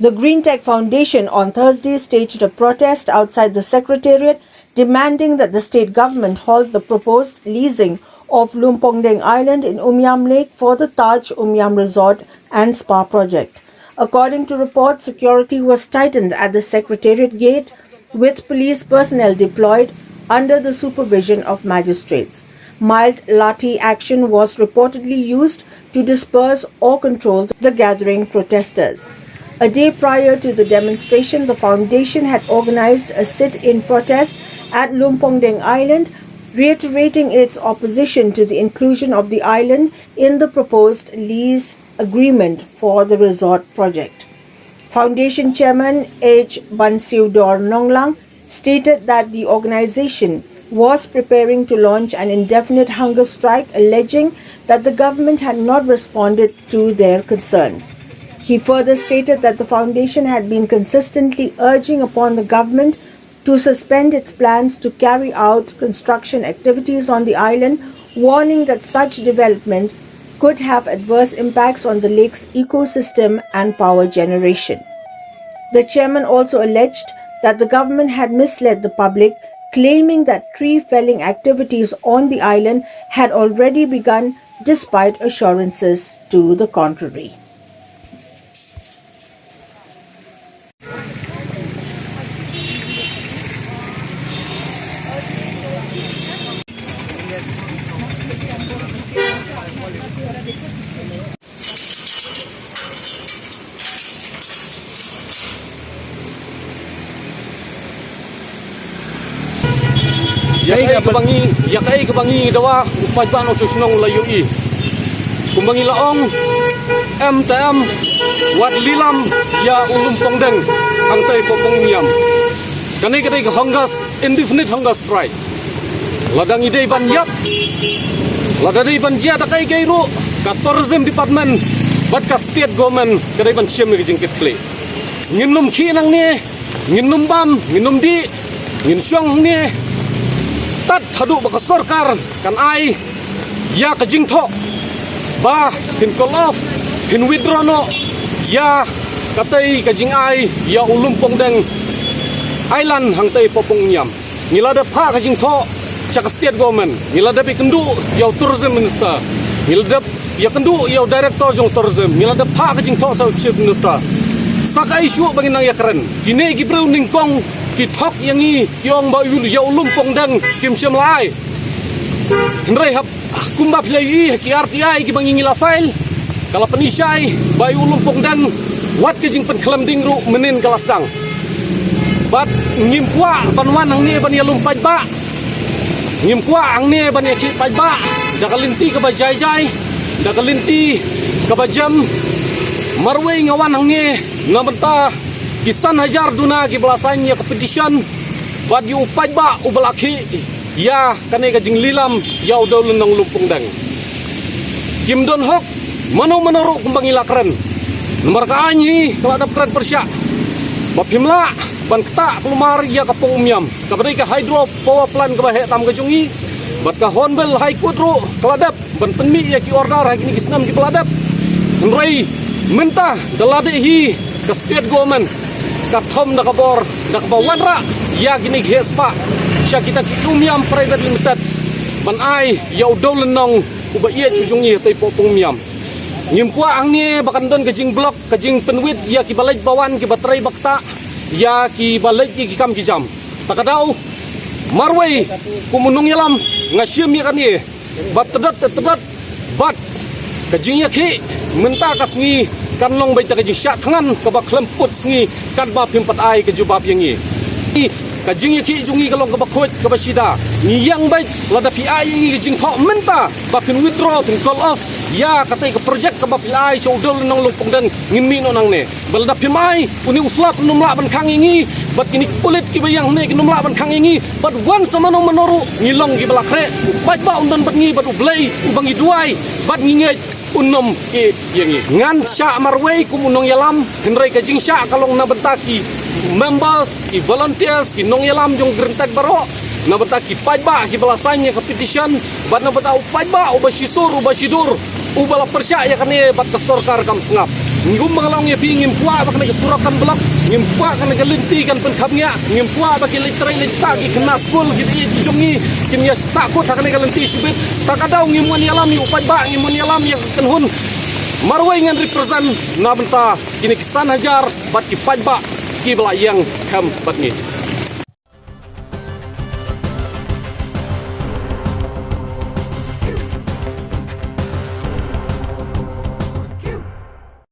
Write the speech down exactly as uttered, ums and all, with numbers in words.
The Green Tech Foundation on Thursday staged a protest outside the Secretariat, demanding that the state government halt the proposed leasing of Lumpongdeng Island in Umiam Lake for the Taj Umiam Resort and Spa project. According to reports, security was tightened at the Secretariat gate, with police personnel deployed under the supervision of magistrates. Mild lathi action was reportedly used to disperse or control the gathering protesters. A day prior to the demonstration, the foundation had organized a sit-in protest at Lumpongdeng Island, reiterating its opposition to the inclusion of the island in the proposed lease agreement for the resort project. Foundation Chairman H. Bansiudor Nonglang stated that the organization was preparing to launch an indefinite hunger strike, alleging that the government had not responded to their concerns. He further stated that the foundation had been consistently urging upon the government to suspend its plans to carry out construction activities on the island, warning that such development could have adverse impacts on the lake's ecosystem and power generation. The chairman also alleged that the government had misled the public, claiming that tree felling activities on the island had already begun despite assurances to the contrary. Ïa kaei kaba ngi, ïa kaei kaba ngi dawa u paidbah nongshong shnong u la ïohi. Kumba ngi la ong, em te em, wat lilam ïa u Lumpongdeng hangtei hapoh Pongniam. Kane ka dei ka hunger, indefinite hunger strike. Lada ngi dei ban ïap, lada dei ban jia da kaei kaei ruh, ka tourism department bad ka state government ka dei ban shim ïa ka jingkitkhlieh. Ngin nym khih nangne, ngin nym bam, ngin nym dih, ngin shong hangne tad haduh ba ka sorkar kan ai ïa ka jingthoh ba phin call off, phin withdraw noh ïa katei ka jingai ïa u Lumpongdeng Island hangtei hapoh Pongniam. Ngi la dep phah ka jingthoh sha ka state government, ngi la dep ïakynduh ïa u tourism minister, ngi la dep ïakynduh ïa u director jong tourism, ngi la dep phah ka jingthoh sha u chief minister. Sa kaei shuh ba ngin nang ïakren? Kine ki briew nyngkong ki thok ïa ngi, ki ong ba ïa u Lumpongdeng kim shym la ai. Hynrei hap kumba phi la ïohi ha ki R T I kiba ngi ngi la file, ka la pynshai ba ïa u Lumpongdeng wat ka jingpynkhlem ding ruh mynnin ka la sdang. Bad ngim kwah ban wan hangne ban ïalum paidbah, ngim kwah hangne ban ïakhih paidbah da ka lynti kaba jai jai, da ka lynti kaba jem. Marwei nga wan hangne na bynta ki san hajar duna kiba la sign ïa ka petition bad ïa u paidbah uba la khih ïa kane ka jinglilam ïa u dewlynnong Lumpongdeng. Kim don hok mano mano ruh kumba ngi la kren. Namar ka aiñ hi ka la dep kren pyrshah ba phim lah ban ktah kulmar ïa ka Pongniam, kaba dei ka hydro power plant kaba heh tam ka jong ngi. Bad ka Hornbill High Court ruh ka la dep ban pynmih ïa ki order ha kine ki snem kiba la dep. Hynrei mynta da la dei hi ka state government ka thom da ka bor da kaba wanrah ïa kine ki heh spah sha kita ki Umiam Private Limited ban ai ïa u dewlynnong uba ïeit u jong ngi hatei hapoh Pongniam. Ngim kwah hangne ba kan don ka jingblock, ka jingpynwit ïa kiba leit ba wan, kiba trei ba ktah, ïa kiba leit ïa ki kam ki jam. Ta ka daw marwei kum u nongïalam nga shim ïa kane ba tdot tdot bad ka jingïakhih mynta ka sngi kan long beit ka jingshah thngan kaba khlem put sngi katba phim pat ai ka jubab ïa ngi. Ka jingïakhih jong ngi ka long kaba khuid kaba shida. Ngi ïeng beit lada phi ai ïa ngi ka jingthoh mynta ba phin withdraw, phin call off ïa katei ka project kaba phi la ai sha u dewlynnong Lumpongdeng, ngin mih noh nangne. Ba lada phim ai, une u slap un nym lah ban khang ïa ngi, bad kine ki pulit kiba ïeng hangne kin nym lah ban khang ïa ngi, bad wan sa mano mano ruh ngi long kiba la khreh. U paidbah un don bad ngi, bad U Blei uba ngi duwai bad ngi ngeit un nym ïeit ïa ngi. Ngan shah marwei kum u nongïalam, hynrei ka jingshah ka long na bynta ki members, ki volunteers, ki nongïalam jong Green Tech baroh, na bynta ki paidbah kiba la sign ïa ka petition, bad na bynta u paidbah uba shisur uba shidur Uba la pyrshah ïa kane bad ka sorkar kam sngap. Ngim ba ka long ïa phi, ngim kwah ba kane ka surok kan block, ngim kwah kane ka lynti kan pynkhapngiah, ngim kwah ba ki leit trei leit tah, ki khynnah skul, ki ïeit ki jong ngi kin ïa sahkut ha kane ka lynti shibit. Ta ka daw ngim wan ïalam ïa u paidbah, ngim wan ïalam ïa ka kynhun. Marwei ngan represent na bynta kine ki san hajar bad ki paidbah kiba la ïeng skhem bad ngi.